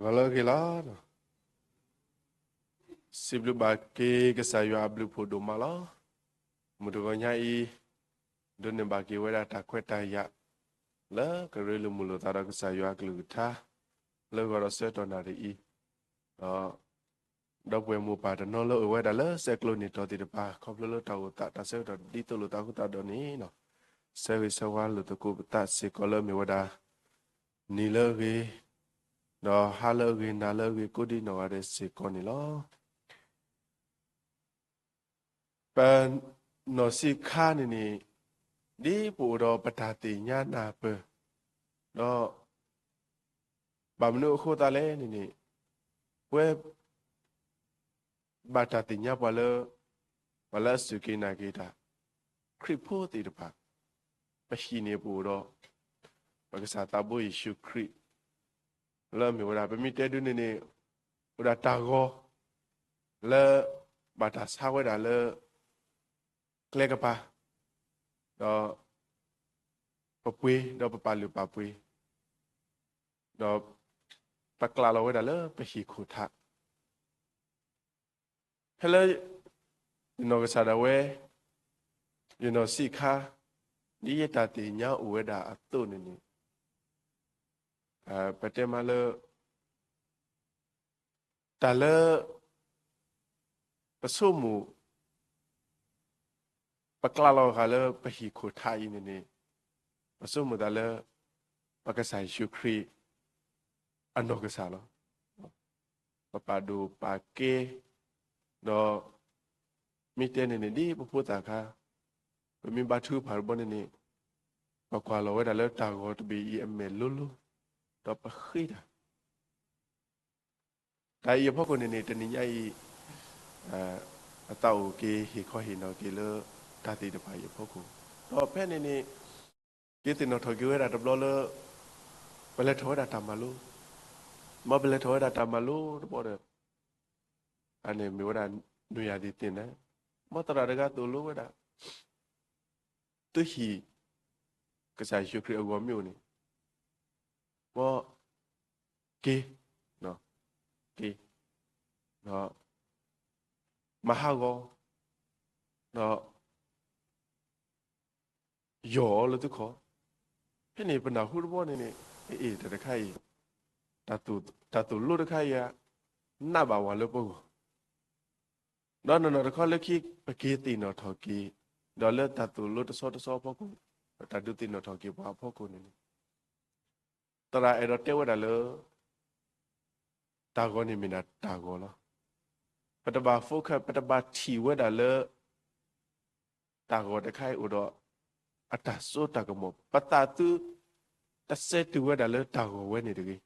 ဂီၤလၢအဂ့ၤလီၤ. စံးဘျုးဘၣ်က့ၤကစၢ်ယွၤအဘျုးဖှိၣ်ဒိၣ်မးလီၤ. မုၢ်တဂီၤညါအံၤ ဒိးန့ၢ်ဘၣ်က့ၤဝဲဒၣ်တၢ်ခွဲးတၢ်ယာ် လၢကရ့လိာ်မုာ်လိာ်သးဒီးကစၢ်ယွၤအကလုၢ်ကထါ လၢဂီၤဒီးဆၢကတီၢ်နၣ်ရံၣ်အံၤ, ဒီး ဒီပုၢ်ဝဲၢ်မိၢ်ပၢ်တနီၤလၢအိၣ်ဝဲဒၣ်လၢစဲးကျိးန့ၢ်တီၤသ့ၣ်တဖၣ် ခီဖျိလၢတၢ်အိၣ်သးတၢ်ဆၢကတီၢ်ဒ်သိးလိာ်သးအဃိသတးဒီးန့ၣ် ဆၢဂ့ၤဆၢဝါလိာ်သကိးပသးစ့ၢ်ကီးလၢအမ့ၢ်ဝဲဒၣ် နံၤလၢအဂ့ၤ ဒီးဟါလၢအဂ့ၤ နၤလၢအဂ့ၤ ကိးဒံနီၢ်ဂၤဒဲးစ့ၢ်ကီးန့ၣ်လီၤ. ပနီၢ်ဆံးခါန့ၣ်န့ၣ် ဒ်ပအိၣ်ဒီးပတၢ်သ့ၣ်ညါနၢ်ပၢၢ်, ဒီး ဘၣ်မနုၤအဃိသတးလဲၣ်န့ၣ်န့ၣ် ပဝဲ ဘၣ်တၢ်သ့ၣ်ညါပှၤလၢ ပှၤလၢအစူၢ်က့ၤနာ်က့ၤတၢ် ခရံာ်ဖိသ့ၣ်တဖၣ် ပဟံၣ်န့ၣ်ပအိၣ်ဒီး ပကစၢ်သးဘိယ့ၣ်ၡူးခရံာ် လၢအမ့ၢ်ဝဲဒၣ် ပမ့ၢ်တဲဒုန့ၣ်န့ၣ် အိၣ်ဒၣ်တၢ်ဂီၤ လၢ ဘၣ်တၢ်ဆါဝဲဒၣ်လၢ ကျဲကပၤ ဒီး ပပှ့ၤ ဒီးပပာ်လုၢ်ပာ်ပှ့ၤ ဒီး ပကျးလီၤဝဲဒၣ်လၢပဟံၣ်ခိၣ်ထး ဖဲလၢ ယနီၢ်ကစၢ်ဒၣ်ဝဲ ယနီၢ်ဆံးခါ ဒ်ယတၢ်သ့ၣ်ညါအိၣ်ဝဲဒၣ်အသိးန့ၣ်န့ၣ် ပတဲမးလၢ တၢ်လၢ ပဆိကမိၣ် ပကျးလီၤဃာ်လၢပဟံၣ်ခိၣ်ထးအံၤန့ၣ်န့ၣ် ပဆိကမိၣ်သးလၢ ပကစၢ်ယ့ၣ်ၡူးခရံာ် အနီၢ်ကစၢ်လီၤ. ပပာ်ဒိၣ်ပာ်ကဲ ဒီး မ့ၢ်တဲန့ၣ်န့ၣ် ဒ်ပဖိသၣ်ခါ ပမ့ၢ်ဘါထုကဖၣ်တဘျီန့ၣ်န့ၣ် ပကွၢ်လီၤဝဲဒၣ်လၢတၢ်ဂီၤတဘ့ၣ်အံၤအမဲာ်လိၤလိၤ ဒီးပဃ့တၢ် တၢ်အံၤအဖီခိၣ်န့ၣ်န့ၣ် တနံၤညါအံၤ အသးအိၣ်က့ၤဟ့ၣ်ခီဟ့ၣ်နီၤက့ၤလၢ တၢ်သ့ၣ်တဖၣ်အံၤအဖီခိၣ် ဒီးဖဲန့ၣ်န့ၣ် က့ၤသ့ၣ်နီၣ်ထီၣ်က့ၤဝဲဒၣ်တဘျီလၢ ပလဲၤထီၣ်ဝဲဒၣ်တၢ်မၤလိ, မ်ပလဲၤထီၣ်ဝဲဒၣ်တၢ်မၤလိတဘျီဒီး အန့ၣ်မ့ၢ်ဝဲဒၣ်နွံယၤဒ်သ့ၣ်န့ၣ်, မ်သရၣ်တဂၤသိၣ်လိဝဲဒၣ် သုဟံၣ် ကစၢ်ယ့ၣ်ၡူးခရံာ်အဂီၢ်မ့ၢ်အိၣ်န့ၣ် မ် က့ၤ က့ၤ ဒီး မၤဟးဂီၤ ဒီး ယီၢ်အီၤလၢသုခီၣ်, ဖဲန့ၣ်ပနၢ်ဟူတဘျီန့ၣ်န့ၣ် အ့ၣ် တၢ်တခါအံၤ တၢ်သိၣ်လိတခါအံၤဧါ နးဘၣ်ဝဲလၢပဂီၢ် ဒီးနီၢ်နီၢ်တခီလၢခံ ပက့ၤသ့ၣ်နီၣ်ထီၣ်က့ၤ ဒီးလၢတၢ်သိၣ်လိတဆီတဆီအဖီခိၣ် တၢ်ဒုးသ့ၣ်နီၣ်ထီၣ်က့ၤပှၤအဖီခိၣ်န့ၣ်န့ၣ် သရၣ်အဲၣ်ဒိးတဲဝဲဒၣ်လၢ တၢ်ဂီၤန့ၣ်မ့ၢ်ဒၣ်တၢ်ဂီၤလီၤ. ပတဘၣ် focus ပတဘၣ်ထံၣ်ဝဲဒၣ်လၢ တၢ်ဂီၤတခါအံၤအိၣ်ဒီး အတၢ်စိတၢ်ကမီၤ ပသးသု တစဲးတုၤဝဲဒၣ်လၢတၢ်ဂီၤဝဲန့ၣ်တဂ့ၤ.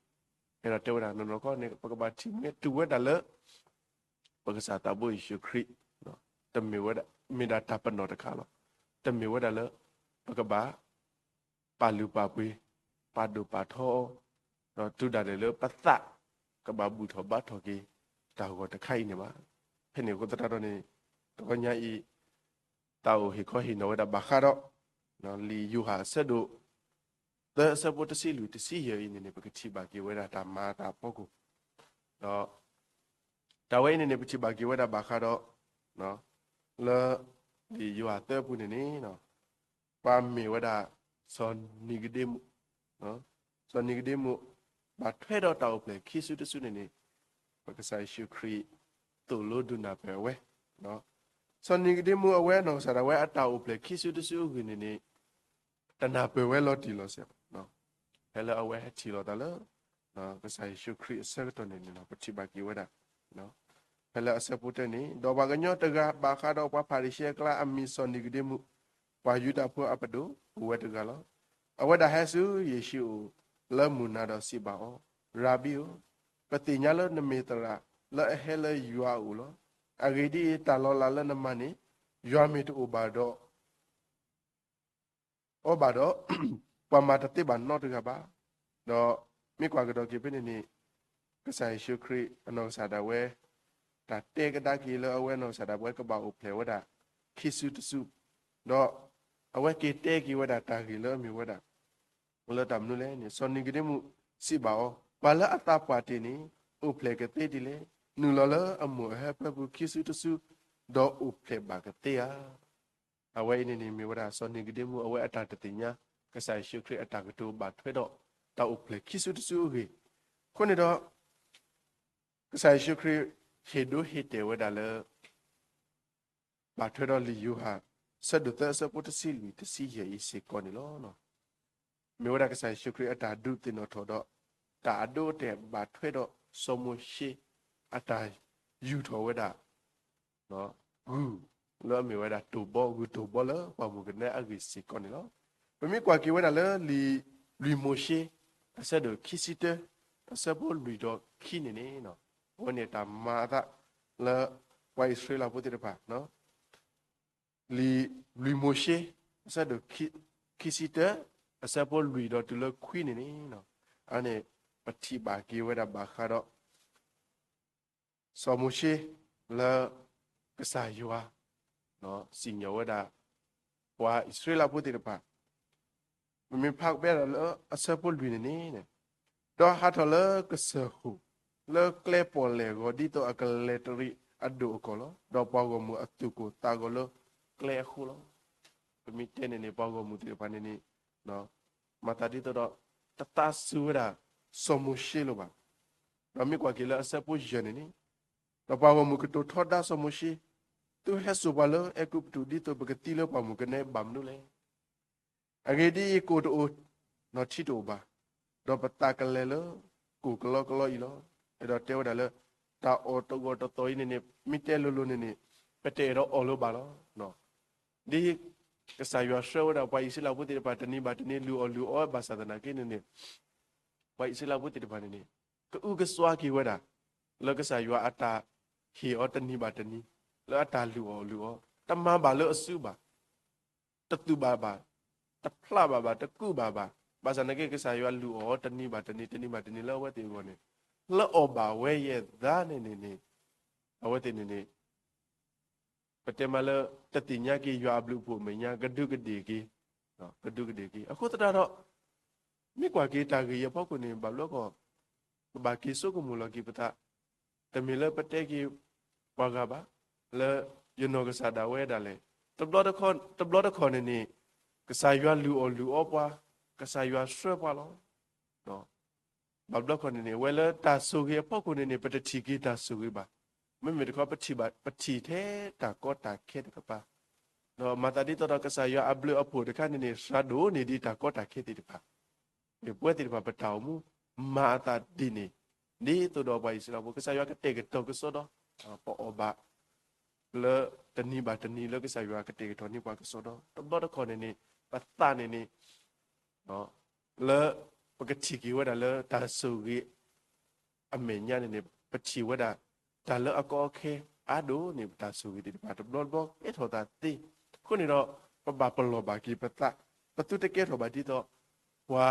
အဲၣ်ဒိးတဲဝဲဒၣ်နီၢ်နီၢ်ခီန့ၣ် ပကဘၣ်ထံၣ်မ့ၢ်တုၤဝဲဒၣ်လၢ ပကစၢ်သးဘိယ့ၣ်ၡူးခရံာ် တမ့ၢ်ဝဲဒၣ် မ့ၢ်ဒၣ်တၢ်ပနီၣ်တခါလီၤ. တမ့ၢ်ဝဲဒၣ်လၢ ပကဘၣ် ပာ်လုၢ်ပာ်ပှ့ၤ ပာ်ဒိၣ်ပာ်ထီအီၤ ဒီးတုၤဒၣ်လဲာ်လၢပသး ကဘၣ်ဘူၣ်ထီၣ်ဘါထီၣ်က့ၤ တၢ်ဂီၤတခါအံၤန့ၣ်ဘၣ်. ဖဲန့ၣ်အဃိသတးဒီးန့ၣ် တဂီၤညါအံၤ သးအိၣ်ဟ့ၣ်ခီဟ့ၣ်နီၤဝဲဒၣ်ဘၣ်ဃးဒီး လံာ်ယိၤဟၣ်အဆၢဒိၣ် သၢအဆၢဖိတဆံလွံၢ်တဆံယဲၢ်အံၤန့ၣ်န့ၣ် ပကထံၣ်ဘၣ်က့ၤဝဲဒၣ်တၢ်မၤတၢ်အဖီခိၣ် ဒီး တၢ်ဝဲအံၤန့ၣ်န့ၣ် ပထံၣ်ဘၣ်က့ၤဝဲဒၣ်ဘၣ်ဃးဒီး လၢ လံာ်ယိၤဟၣ်သၢအပူၤန့ၣ်န့ၣ် ပှၤမ့ၢ်ဝဲဒၣ် စီၤနံၤကဒ့မူး စီၤနံၤကဒ့မူး ဘၣ်ထွဲဒီးတၢ်အိၣ်ဖျဲၣ်ခံစုတစုန့ၣ်န့ၣ် ပကစၢ်ယ့ၣ်ၡူးခရံာ် သိၣ်လိဒုးနၢ်ပၢၢ်အဝဲ စီၤနံၤကဒ့မူးအဝဲနီၢ်ကစၢ်ဒၣ်ဝဲအတၢ်အိၣ်ဖျဲၣ်ခံစုတစုအဂ့ၢ်န့ၣ်န့ၣ် တနၢ်ပၢၢ်ဝဲလီၤတံၢ်လီၤဆဲးဘၣ်. ဖဲလၢအဝဲဟဲထံၣ်လိာ်သးလၢ ကစၢ်ယ့ၣ်ၡူးခရံာ်အဆၢကတီၢ်န့ၣ်န့ၣ် ပထံၣ်ဘၣ်က့ၤဝဲဒၣ် ဖဲလၢအဆၢဖိတၢန့ၣ် ဒီးပှၤကညီတဂၤဘၣ်ဃးဒီးပှၤဖၤရံၤၡဲအကျါအမံၤစီၤနံၤကဒ့မူး ပှၤယူဒၤဖိအပဒိၣ် အိၣ်ဝဲတဂၤလီၤ. အဝဲဒၣ်ဟဲဆူယ့ၣ်ၡူးအအိၣ်လၢမုၢ်နၤဒီးစံးဘၣ်အီၤ, ရၤဘံဧၢ, ပသ့ၣ်ညါလၢနမ့ၢ်သရၣ်လၢအဟဲလၢယွၤအအိၣ်လီၤ. အဂ့ၢ်ဒ်အံၤ, တၢ်လီၤလးလၢနမၤန့ၣ် ယွၤမ့ၢ်တအိၣ်ဘၣ်ဒီး အီၤဘၣ်ဒီး ပှၤမၤတသ့ဘၣ်နီတဂၤဘၣ်. ဒီးမ့ၢ်ကွၢ်ကဒီးက့ၤဖဲန့ၣ်န့ၣ် ကစၢ်ယ့ၣ်ၡူးခရံာ်အနီၢ်ကစၢ်ဒၣ်ဝဲ တၢ်တဲကဒါက့ၤလၢအဝဲနီၢ်ကစၢ်ဒၣ်ဝဲကဘၣ်အိၣ်ဖျဲၣ်ဝဲဒၣ် ခံစုတစု ဒီးအဝဲက့ၤတဲက့ၤဝဲဒၣ်တၢ်ဂ့ၢ်လၢအမ့ၢ်ဝဲဒၣ် လၢတၢ်မနုၤလဲၣ်န့ၣ် စီၤနံၤကဒ့မူးစံးဘၣ်အီၤ ပှၤလၢအသးပှၢ်တ့ၢ်န့ၣ် အိၣ်ဖျဲၣ်ကသ့ဒ်လဲၣ်. နုာ်လီၤလၢအမိၢ်အဟၢဖၢပူၤခံစုတစု, ဒီးအိၣ်ဖျဲၣ်ဘၣ်ကသ့ဧါ. အဝဲအံၤန့ၣ်န့ၣ် မ့ၢ်ဝဲဒၣ်စီၤနံၤကဒ့မူအဝဲအတၢ်တသ့ၣ်ညါ ကစၢ်ယ့ၣ်ၡူးခရံာ်အတၢ်ကတိၤဘၣ်ထွဲဒီး တၢ်အိၣ်ဖျဲၣ်ခံစုတစုအဂ့ၢ်. အဃိန့ၣ်ဒီး ကစၢ်ယ့ၣ်ၡူးခရံာ် ဟ့ၣ်ဒိဟ့ၣ်တဲာ်ဝဲဒၣ်လၢ ဘၣ်ထွဲဒီးလံာ်ယိၤဟၣ် အဆၢဒိၣ်သၢ အဆၢဖိတဆံလွံၢ် တဆံယဲၢ်အံၤစ့ၢ်ကီးန့ၣ်လီၤ. မ့ၢ်ဝဲဒၣ်ကစၢ်ယ့ၣ်ၡူးခရံာ်အတၢ်ဒုးသ့ၣ်နီၣ်ထီၣ်ဒီး တၢ်အဒိအတဲာ်ဘၣ်ထွဲဒီးစီၤမိၤၡ့ အတၢ်ယူၢ်ထီၣ်ဝဲဒၣ် ဂုၢ်လၢအမ့ၢ်ဝဲဒၣ်တိၢ်ဘီ ဂုၢ်တိၢ်ဘီလၢပှၤမုၢ်ကနဲအဂ့ၢ်စ့ၢ်ကီးန့ၣ်လီၤ. ပမ့ၢ်ကွၢ်က့ၤဝဲဒၣ်လၢလံာ်လွံၢ်မိၤၡ့ အဆၢဒိၣ်ခံဆံတၢ အဆၢဖိလွံၢ်ဒီးခံန့ၣ်န့ၣ် အဝဲန့ၣ်တၢ်မၤအသးလၢ ပှၤအံၣ်စရ့လးဖိသ့ၣ်တဖၣ် လံာ်လွံၢ်မိၤၡ့ အဆၢဒိၣ်ခံဆံတၢ အဆၢဖိလွံၢ်ဒီးတုၤလၢခွံန့ၣ်န့ၣ် အန့ၣ် ပထံၣ်ဘၣ်က့ၤဝဲဒၣ်ဘၣ်ဃးဒီး စီၤမိၤၡ့လၢ ကစၢ်ယွၤ စံၣ်ညီၣ်ဝဲဒၣ် ပှၤအံၣ်စရ့လးဖိသ့ၣ်တဖၣ် ပမ့ၢ်ဖးကဘဲဒၣ်လၢအဆၢဖိလွံၢ်န့ၣ်န့ၣ် ဒီးဟးထီၣ်လၢကစၢၢ်ဃိၣ် လၢကျဲပီၣ်လဲၣ်အဂီၢ် ဒ်သိးအကလဲၤတရံးအဒိၣ်အကီၢ်လီၤ. ဒီးပှၤဂီၢ်မုၢ်အသူၣ်ကိၢ်သးဂီၤလၢကျဲအဃိလီၤ. ပမ့ၢ်တဲန့ၣ်န့ၣ် ပှၤဂီၢ်မုၢ်သ့ၣ်တဖၣ်န့ၣ်န့ၣ် မၤသးဒ်သိးဒီး တသးစူၤဝဲဒၣ် စီၤမိၤၡ့လၢၤဘၣ်. ဒီးမ့ၢ်ကွၢ်က့ၤလၢအဆၢဖိယဲၢ်န့ၣ်န့ၣ် ဒီးပှၤဂီၢ်မုၢ်ကတိၤထီဒါစီၤမိၤၡ့, သုဟဲစိာ်ပှၤလၢအဲၤကူပတူး ဒ်သိးပကသံလၢပှၤမုၢ်ကနဲဘၣ်မနုၤလဲၣ်. အဂ့ၢ်ဒ်အံၤ, ကိၣ်တအိၣ်, နီၣ်ထံတအိၣ်ဘၣ်, ဒီးပသးကလဲၤလၢကိၣ်ကလီကလီအံၤလီၤ. အဲၣ်ဒိးတဲဝဲဒၣ်လၢ တၢ်အီၣ်တဂီၢ်တသီအံၤန့ၣ်န့ၣ် မ့ၢ်တဲလိၤလိၤန့ၣ်န့ၣ် ပတအဲၣ်ဒိးအီၣ်လၢၤဘၣ်လီၤ. ဒ်ကစၢ်ယွၤဆှၢဝဲဒၣ်ပှၤအံၣ်စရ့လးဖိသ့ၣ်တဖၣ် တနံၤဘၣ်တနံၤ လုၢ်အီၣ်လုၢ်အီဘၣ်ဆၣ်သနာ်က့န့ၣ်န့ၣ် ပှၤအံၣ်စရ့လးဖိသ့ၣ်တဖၣ်န့ၣ်န့ၣ် ကအုကစွါက့ၤဝဲဒၣ် လၢကစၢ်ယွၤအတၢ်ဟ့ၣ်အီၤတနံၤဘၣ်တနံၤ လၢအတၢ်လုၢ်အီၣ်လုၢ်အီ တမၤဘၣ်လၢအစုဘၣ်, တသူၣ်ဘၣ်ဘၣ်, တဖျးဘၣ်ဘၣ်, တကူးဘၣ်ဘၣ်, ဘၣ်ဆၣ်သနာ်က့ ကစၢ်ယွၤလုၢ်အီၣ်အီၤတနံၤဘၣ်တနံၤ တနံၤဘၣ်တနံၤလၢအဝဲသ့ၣ်အဂီၢ်န့ၣ် လၢအီၣ်ဘၣ်ဝဲယဲၢ်သးန့ၣ်န့ၣ်န့ၣ် အဝဲသ့ၣ်န့ၣ်န့ၣ် ပတဲမးလၢ တသ့ၣ်ညါက့ၤယွၤအဘျုးအဖှိၣ်အမဲာ်ညါ ကဒုးကဒ့ၣ်က့ၤ, ကဒုးကဒ့ၣ်က့ၤ. အဃိသတးဒီး မ့ၢ်ကွၢ်က့ၤတၢ်ဂ့ၢ်အံၤအဖီခိၣ်န့ၣ် ဘၣ်ဘျီကီၢ် ပဘၣ်က့ၤဆိကမိၣ်လီၤက့ၤပသး, တမ့ၢ်လၢပတဲက့ၤပှၤဂၤဘၣ်, လၢယနီၢ်ကစၢ်ဒၣ်ဝဲဒၣ်လဲာ်, တဘျီတခီၣ်န့ၣ်န့ၣ် ကစၢ်ယွၤလုၢ်အီၣ်လုၢ်အီပှၤ, ကစၢ်ယွၤဆှၢပှၤလီၤ. ဘၣ်ဘျီခီၣ်န့ၣ်န့ၣ် အဝဲလၢတၢ်ဆိၣ်ဂ့ၤအဖီခိၣ်န့ၣ်န့ၣ် ပတထံၣ်က့ၤတၢ်ဆိၣ်ဂ့ၤဘၣ်. မ့မ့ၢ်တခီ ပထံၣ်ထဲတၢ်ကီတၢ်ခဲတကပၤ, ဒီးမၤသးဒ်သိးဒီးကစၢ်ယွၤအဘျုးအဖှိၣ်တခါန့ၣ်န့ၣ် စှၤဒိၣ်န့ၢ်ဒံးတၢ်ကီတၢ်ခဲသ့ၣ်တဖၣ်, မ့ၢ်ပဝဲသ့ၣ်တဖၣ်ပတၢ်အိၣ်မူ မၤအသးဒ်န့ၣ်, ဒ်သိးဒီးပှၤအံၣ်စရ့လးဖိ ကစၢ်ယွၤကတဲာ်ကတီၤကစီဒီ, ပအီၣ်ဘၣ် လၢတနံၤဘၣ်တနံၤလၢကစၢ်ယွၤကတဲာ်ကတီၤန့ၢ်ပှၤကစီဒီ, တဘျီတခီၣ်န့ၣ်န့ၣ် ပသးန့ၣ်န့ၣ် လၢပကထံၣ်က့ၤဝဲဒၣ်လၢတၢ်ဆိၣ်ဂ့ၤအမဲာ်ညါန့ၣ်န့ၣ် ပထံၣ်ဝဲဒၣ် တၢ်လၢအကီအခဲအါဒိၣ်န့ၢ်ပတၢ်ဆိၣ်ဂ့ၤသ့ၣ်တဖၣ် တဘျီတဘျီကဲထီၣ်သးသ့. အဃိန့ၣ်ဒီး ပဘၣ်ပလီၢ်ဘၣ်က့ၤပသး, ပသုတကဲထီၣ်ဘၣ်ဒ်သိး ပှၤ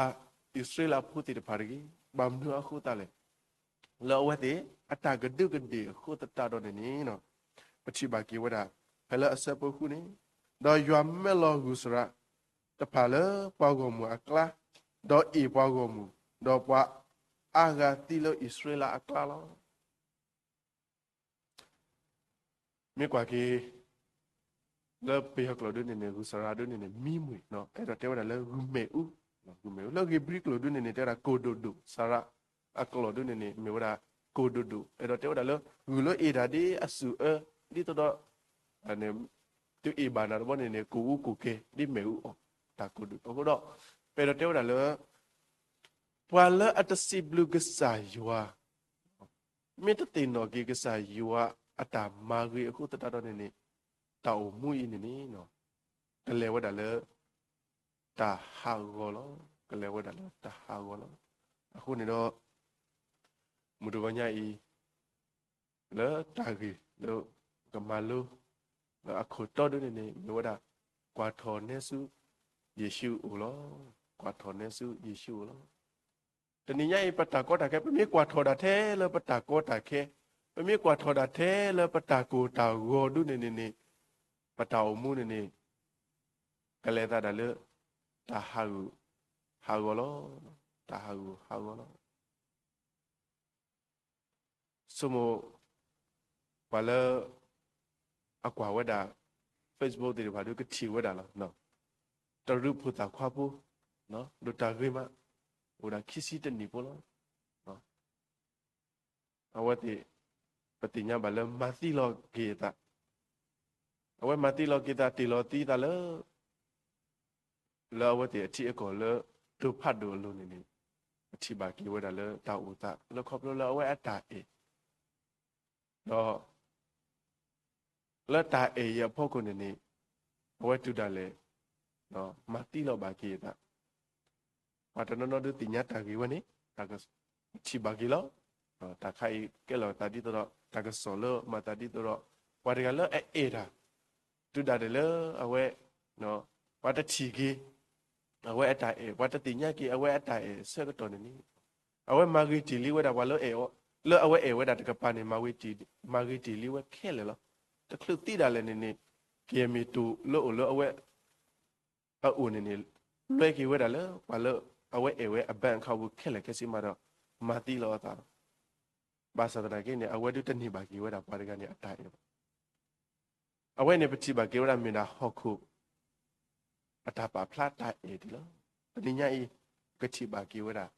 အံၣ်စရ့လးဖိသ့ၣ်တဖၣ်တဂ့ၤ. ဘၣ်မနုၤအဃိသတးလဲၣ်. လၢအဝဲသ့ၣ်အတၢ်ကဒုးကဒ့ၣ်အဃိသတးဒီးန့ၣ်န့ၣ် ပထံၣ်ဘၣ်က့ၤဝဲဒၣ် ဖဲလၢအဆၢဖိဃုန့ၣ်, ဒီးယွၤမဲၢ်လီၤဂုၢ်စရးတဖၣ်လၢပှၤဂီၢ်မုၢ်အကျါ, ဒီးအ့ၣ်ပှၤဂီၢ်မုၢ်, ဒီးပှၤအါဂၤသံလၢအံၣ်စရ့လးအကျါလီၤ. မ့ၢ်ကွၢ်က့ၤ လၢပယီၤကျိာ်ဒုန့ၣ်န့ၣ် ဂုၢ်စရးဒုန့ၣ်န့ၣ် မံမှံၤ, အဲၣ်ဒိးတဲဝဲဒၣ်လၢဂုၢ်မ့ၣ်အူ, ဂုၢ်မ့ၣ်အူ, လၢဧ့ၤဘြံၤကျိာ်ဒုန့ၣ်န့ၣ် တဲဝဲဒၣ်ကိၢ်ဒိၣ်ဒိၣ်, စရးအကျိာ်ဒုန့ၣ်န့ၣ် မ့ၢ်ဝဲဒၣ်ကိၢ်ဒိၣ်ဒိၣ်, အဲၣ်ဒိးတဲဝဲဒၣ်လၢ ဂုၢ်လၢအ့ၣ်တၢ်ဒ်အစူၣ်အၢ, ဒ်သိးဒီး သုအ့ၣ်ဘၣ်နၤတဘျီန့ၣ်န့ၣ် ကိၢ်အူကိၢ်ကဲ ဒ်မ့ၣ်အူအီၣ်, တၢ်ကိၢ်ဒိၣ်. အဃိဒီး ပအဲၣ်ဒိးတဲဝဲဒၣ်လၢ ပှၤလၢအတစံးဘျုးကစၢ်ယွၤ မ့ၢ်တသ့ၣ်နီၣ်က့ၤကစၢ်ယွၤအတၢ်မၤဂ့ၤအဃိသတးဒီးန့ၣ်န့ၣ် တၢ်အိၣ်မူအံၤန့ၣ်န့ၣ် ကလဲၤဝဲဒၣ်လၢ တၢ်ဟးဂီၤလီၤ. ကလဲၤဝဲဒၣ်လၢတၢ်ဟးဂီၤလီၤ. အဃိန့ၣ်ဒီး မုၢ်တဂီၤညါအံၤ လၢတၢ်ဂ့ၢ်လၢကမၤလိ လၢအခိၣ်တီဒုန့ၣ်န့ၣ် မ့ၢ်ဝဲဒၣ် ကွၢ်ထီၣ်နဲဆူ ယ့ၣ်ၡူးအိၣ်လီၤ. ကွၢ်ထီၣ်နဲဆူယ့ၣ်ၡူးအိၣ်လီၤ. တနံၤညါအံၤ ပတၢ်ကီတၢ်ခဲ ပမ့ၢ်ကွၢ်ထီၣ်ဒၣ်ထဲလၢပတၢ်ကီတၢ်ခဲ, ပမ့ၢ်ကွၢ်ထီၣ်ဒၣ်ထဲလၢပတၢ်ကိၢ်တၢ်ဂီၤဒုန့ၣ်န့ၣ်န့ၣ် ပတၢ်အိၣ်မူန့ၣ်န့ၣ် ကလဲၤသးဒၣ်လၢ တၢ်ဟးဂူာ်ဟးဂီၤလီၤ. တၢ်ဟးဂူာ်ဟးဂီၤလီၤ. ဆိကမိၣ် ပှၤလၢ အကွၢ်ဝဲဒၣ် Facebook သ့ၣ်တဖၣ်ဒုးကထံၣ်ဝဲဒၣ်လီၤ. တရူးဖိသၣ်ခွါဖိ ဒိၣ်တၢ်ဂ့ၤမး အိၣ်ဒၣ်ခံဆံတနံၣ်ဖိလီၤ. အဝဲသ့ၣ် ပသ့ၣ်ညါဘၣ်လၢမၤသံလီၤက့ၤအသး, အဝဲမၤသံလီၤက့ၤသး တ့ၢ်လီၤသံသးလၢ လၢအဝဲသ့ၣ်အထံအကီၢ်လၢ တိၤဖးဒိၣ်အလိၤန့ၣ်န့ၣ် ပထံၣ်ဘၣ်က့ၤဝဲဒၣ်လၢတၢ်အိၣ်သးလၢခီဖျိလၢအဝဲအတၢ်အဲၣ် ဒီး လၢတၢ်အဲၣ်အံၤအဖီခိၣ်န့ၣ်န့ၣ် အဝဲတုၤဒၣ်လဲာ် မၤသံလီၤဘၣ်က့ၤအသး, ပှၤတနီၤနီၤဒုးသ့ၣ်ညါတၢ်ဂ့ၢ်ဝဲန့ၣ် တၢ်ကထံၣ်ဘၣ်က့ၤလီၤ. တၢ်ခါအံၤကဲလီၤသးဒ်သိးဒီး တၢ်ကစီၣ်လၢမၤသးဒ်သိးဒီး ပှၤတဂၤလၢအအဲၣ်တၢ် တုၤဒၣ်လဲာ်လၢအဝဲ ပှၤတထံၣ်က့ၤ အဝဲအတၢ်အဲၣ်, ပှၤတသ့ၣ်ညါက့ၤ အဝဲအတၢ်အဲၣ်အဆၢကတီၢ်န့ၣ်န့ၣ် အဝဲမၤဂ့ၤတ့ၢ်လံဝဲဒၣ်ပှၤလၢအအဲၣ်အီၤ, လၢအဝဲအဲၣ်ဝဲဒၣ်တကပၤန့ၣ် မၤဂ့ၤတ့ၢ်လံဝဲခဲလၢာ်လီၤ. တချုးသံဒၣ်လဲာ်န့ၣ်န့ၣ် ကယဲၢ်မ့ၢ်တိၢ်လၢအိၣ်လၢအဝဲ အအိၣ်န့ၣ်န့ၣ် လွဲက့ၤဝဲဒၣ်လၢပှၤလၢအဝဲအဲၣ်ဝဲအဘၢၣ်အခီပူၤခဲလၢာ်ခဲဆ့မးဒီး မၤသံလီၤအသးလီၤ. ဘၣ်ဆၣ်သနာ်က့န့ၣ် အဝဲဒုးတန့ၢ်ဘၣ်က့ၤဝဲဒၣ်ပှၤတဂၤန့ၣ်အတၢ်အဲၣ်ဘၣ်. အဝဲန့ၣ် ပထံၣ်ဘၣ်က့ၤဝဲဒၣ်မ့ၢ်ဒၣ်ဟီၣ်ခိၣ် အတၢ်ပာ်ဖျါတၢ်အဲၣ်ဒ်လီၤ. တနံၤညါအံၤ ပကထံၣ်ဘၣ်က့ၤဝဲဒၣ်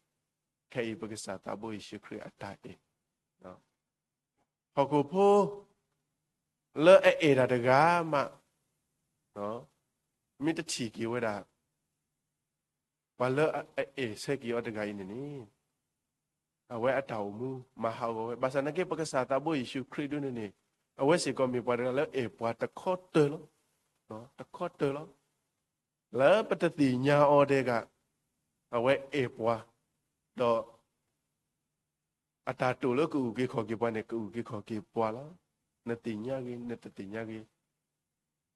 ခဲအံၤပကစၢ်သးဘိယ့ၣ်ၡူးခရံာ်အတၢ်အဲၣ် ဟီၣ်ခိၣ်ဖိ လၢအအဲၣ်တၢ်တဂၤမး မ့ၢ်တထံၣ်က့ၤဝဲဒၣ် ပှၤလၢအအဲၣ်ဆၢက့ၤအီၤတဂၤအံၤန့ၣ်န့ၣ် အဝဲအတၢ်အိၣ်မူမၤဟးဂီၤဝဲ. ဘၣ်ဆၣ်သနာ်က့ ပကစၢ်သးဘိယ့ၣ်ၡူးခရံာ်ဒုန့ၣ်န့ၣ် အဝဲစ့ၢ်ကီးမ့ၢ်ပှၤတဂၤလၢအဲၣ်ပှၤတခီတၢၤလီၤ. တခီတၢၤလီၤ. လၢပတသ့ၣ်ညါအီၤတဂၤ အဝဲအဲၣ်ပှၤ ဒီး အတၢ်တိာ်လၢကအုၣ်က့ၤခီၣ်က့ၤပှၤန့ၣ် ကအုၣ်က့ၤခီၣ်က့ၤပှၤလီၤ. နသ့ၣ်ညါဂ့ၤ နတသ့ၣ်ညါဂ့ၤ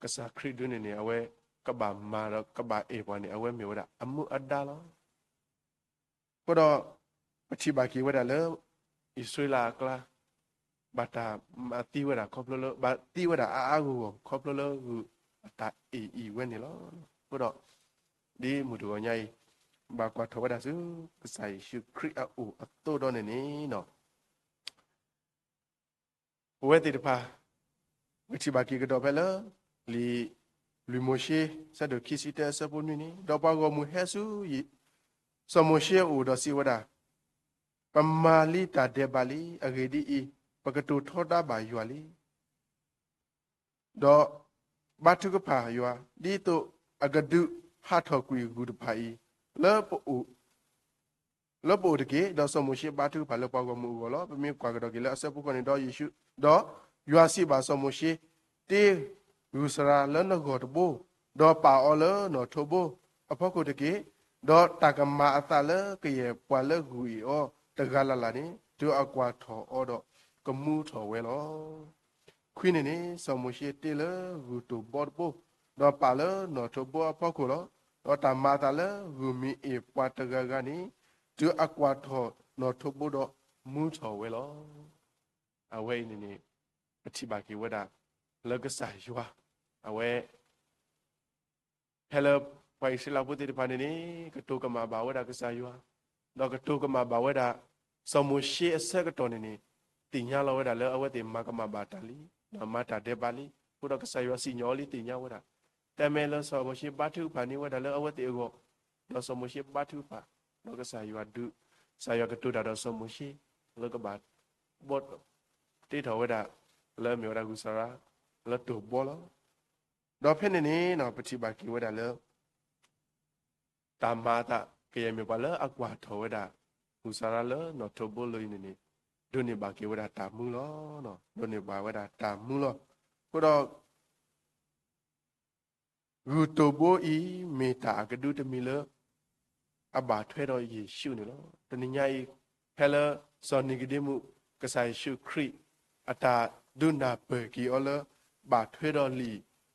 ကစၢ်ခရံာ်ဒုန့ၣ်န့ၣ် အဝဲကဘၣ်မၤဒီးကဘၣ်အဲၣ်ပှၤန့ၣ် အဝဲမ့ၢ်ဝဲဒၣ်အမူအဒါလီၤ. အဃိဒီး ပထံၣ်ဘၣ်က့ၤဝဲဒၣ်လၢ အံၣ်စရ့လးအကျါ ဘၣ်တၢ်မၤသံဝဲဒၣ်ခီဖျိလၢ ဘၣ်သံဝဲဒၣ်အါအါဂီၢ်ဂီၢ်ခီဖျိလၢဂုၢ်အတၢ်အ့ၣ်အံၤဝဲန့ၣ်လီၤ. အဃိဒီး ဒ်မုၢ်တဂီၤညါအံၤ ဘၣ်ကွၢ်ထီၣ်ဝဲဒၣ်ဆူ ကစၢ်ယ့ၣ်ၡူးခရံာ်အအိၣ်အသိးဒီးန့ၣ်န့ၣ် ပဝဲသ့ၣ်တဖၣ် ပထံၣ်ဘၣ်က့ၤကဒီးဖဲလၢ လံာ်လွံၢ်မိၤၡ့ ဆၢဒိၣ်ခံဆံတၢ အဆၢဖိနွံန့ၣ်, ဒီးပှၤဂီၢ်မုၢ်ဟဲဆူ စီၤမိၤၡ့အအိၣ်ဒီးစံးဝဲဒၣ်, ပမၤလံတၢ်ဒဲးဘးလံ. အဂ့ၢ်ဒ်အံၤ, ပကတိၤထီဒါဘၣ်ယွၤလံ. ဒီးဘါထုကဖၣ်ယွၤ, ဒ်သိးအကဒုးဟးထီၣ်ကွံာ်ဂုၢ်တဖၣ်အံၤ လၢပအိၣ်တက့ၢ်. ဒီးစီၤမိၤၡ့ဘါထုကဖၣ်လၢပှၤဂီၢ်မုၢ်အဂီၢ်လီၤ. ပမ့ၢ်ကွၢ်ကဒီးက့ၤလၢအဆၢဖိဃိးန့ၣ်, ဒီးယွၤစံးဘၣ်စီၤမိၤၡ့, တ့ဂုၢ်စရၤလၢနဂီၢ်တဘိ, ဒီးပာ်အီၤလၢနီၣ်ထိးဘိအဖီခိၣ်တက့ၢ်. ဒီးတၢ်ကမၤအသးလၢကယဲၢ်ပှၤလၢဂုၢ်အ့ၣ်အီၤတဂၤလၢ်လၢ်န့ၣ် တုၤအကွၢ်ထီၣ်အီၤဒီးကမူထီၣ်ဝဲလီၤ. ခွံန့ၣ်န့ၣ်, စီၤမိၤၡ့တ့လၢဂုၢ်တိၢ်ဘီတဘိ, ဒီးပာ်လၢနီၣ်ထိးဘိအဖီခိၣ်လီၤ. ဒီးတၢ်မၤအသးလၢဂုၢ်မ့ၢ်အ့ၣ်ပှၤတဂၤဂၤန့ၣ်, တုၤအကွၢ်ထီၣ်နီၣ်ထိးဘိဒီးမူထီၣ်ဝဲလီၤ. အဝဲအံၤန့ၣ်န့ၣ် ပထံၣ်ဘၣ်က့ၤဝဲဒၣ် လၢကစၢ်ယွၤ အဝဲ ဖဲလၢပှၤအံၣ်စရ့လးဖိသ့ၣ်တဖၣ်န့ၣ်န့ၣ် ကတိၤကမၣ်ဘၣ်ဝဲဒၣ်ကစၢ်ယွၤ, ဒီးကတိၤကမၣ်ဘၣ်ဝဲဒၣ် စီၤမိၤၡ့အဆၢကတီၢ်န့ၣ်န့ၣ် သ့ၣ်ညါလီၤဝဲဒၣ်လၢအဝဲသ့ၣ်မၤကမၣ်ဘၣ်တၢ်လံ, မၤတၢ်ဒဲးဘးလံ. အဃိဒီးကစၢ်ယွၤစံၣ်ညီၣ်အီၤလံသ့ၣ်ညါဝဲဒၣ်, တၢ်မ့ၢ်လၢစီၤမိၤၡ့ဘါထုကဖၣ်န့ၢ်ဝဲဒၣ်လၢအဝဲသ့ၣ်အဂီၢ်, ဒီးစီၤမိၤၡ့ဘါထုကဖၣ်, ဒီးကစၢ်ယွၤဒုး, ကစၢ်ယွၤကတိၤတၢ်ဒီးစီၤမိၤၡ့ လၢကဘၣ်ဘီၣ် တ့ထီၣ်ဝဲဒၣ် လၢအမ့ၢ်ဝဲဒၣ်ဂုၢ်စရၤ လၢတိၢ်ဘီလီၤ. ဒီးဖဲန့ၣ်န့ၣ် ပထံၣ်ဘၣ်က့ၤဝဲဒၣ်လၢ တၢ်မၤအသး ကယဲၢ်မ့ၢ်ပှၤလၢအကွၢ်ထီၣ်ဝဲဒၣ် ဂုၢ်စရၤလၢနီၣ်ထိးဘိလၢအံၤန့ၣ်န့ၣ် ဒိးန့ၢ်ဘၣ်က့ၤဝဲဒၣ်တၢ်မူလီၤ. ဒိးန့ၢ်ဘၣ်ဝဲဒၣ်တၢ်မူလီၤ. အဃိဒီး ဂုၢ်တိၢ်ဘိအံၤ မ့ၢ်တၢ်အကဒုတမံၤလၢ အဘၣ်ထွဲဒီးယ့ၣ်ၡူးန့ၣ်လီၤ. တနံၤညါအံၤ ဖဲလၢစီၤနံၤကဒ့မူး ကစၢ်ယ့ၣ်ၡူးခရံာ် အတၢ်ဒုးနၢ်ပၢၢ်က့ၤအီၤလၢ ဘၣ်ထွဲဒီးလံာ်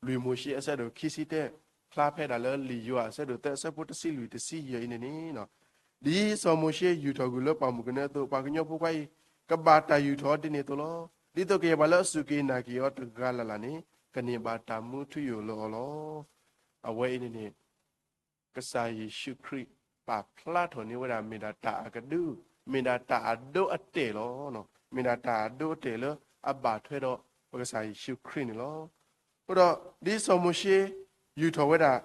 လွံၢ်မိၤၡ့အဆၢဒိၣ်ခံဆံတၢ ဖျါဖဲဒၣ်လၢလံာ်ယိၤဟၣ်အဆၢဒိၣ်သၢ အဆၢဖိတဆံလွံၢ်တဆံယဲၢ်အံၤန့ၣ်န့ၣ် ဒ်စီၤမိၤၡ့ယူာ်ထီၣ်ဂုၢ်လၢပှၢ်မုၢ်ကနၢအသိး ပှၤကညီဖိခွါအံၤ ကဘၣ်တၢ်ယူာ်ထီၣ်ဒ်န့ၣ်အသိးလီၤ. ဒ်သိးကယဲၢ်ပှၤလၢအစူၢ်က့ၤနာ်က့ၤအီၤတဂၤလၢ်လၢ်န့ၣ် ကန့ၢ်ဘၣ်တၢ်မူထူယိာ်လၢအီၤလီၤ. အဝဲအံၤန့ၣ်န့ၣ် ကစၢ်ယ့ၣ်ၡူးခရံာ် ပာ်ဖျါထီၣ်န့ၢ်ဝဲဒၣ် မ့ၢ်ဒၣ်တၢ်အကဒု, မ့ၢ်ဒၣ်တၢ်အဒိအတဲာ်လီၤ. မ့ၢ်ဒၣ်တၢ်အဒိအတဲာ်လၢအဘၣ်ထွဲဒီးပကစၢ်ယ့ၣ်ၡူးခရံာ်န့ၣ်လီၤ. အဃိဒီးဒ်စီၤမိၤၡ့ယူာ်ထီၣ်ဝဲဒၣ်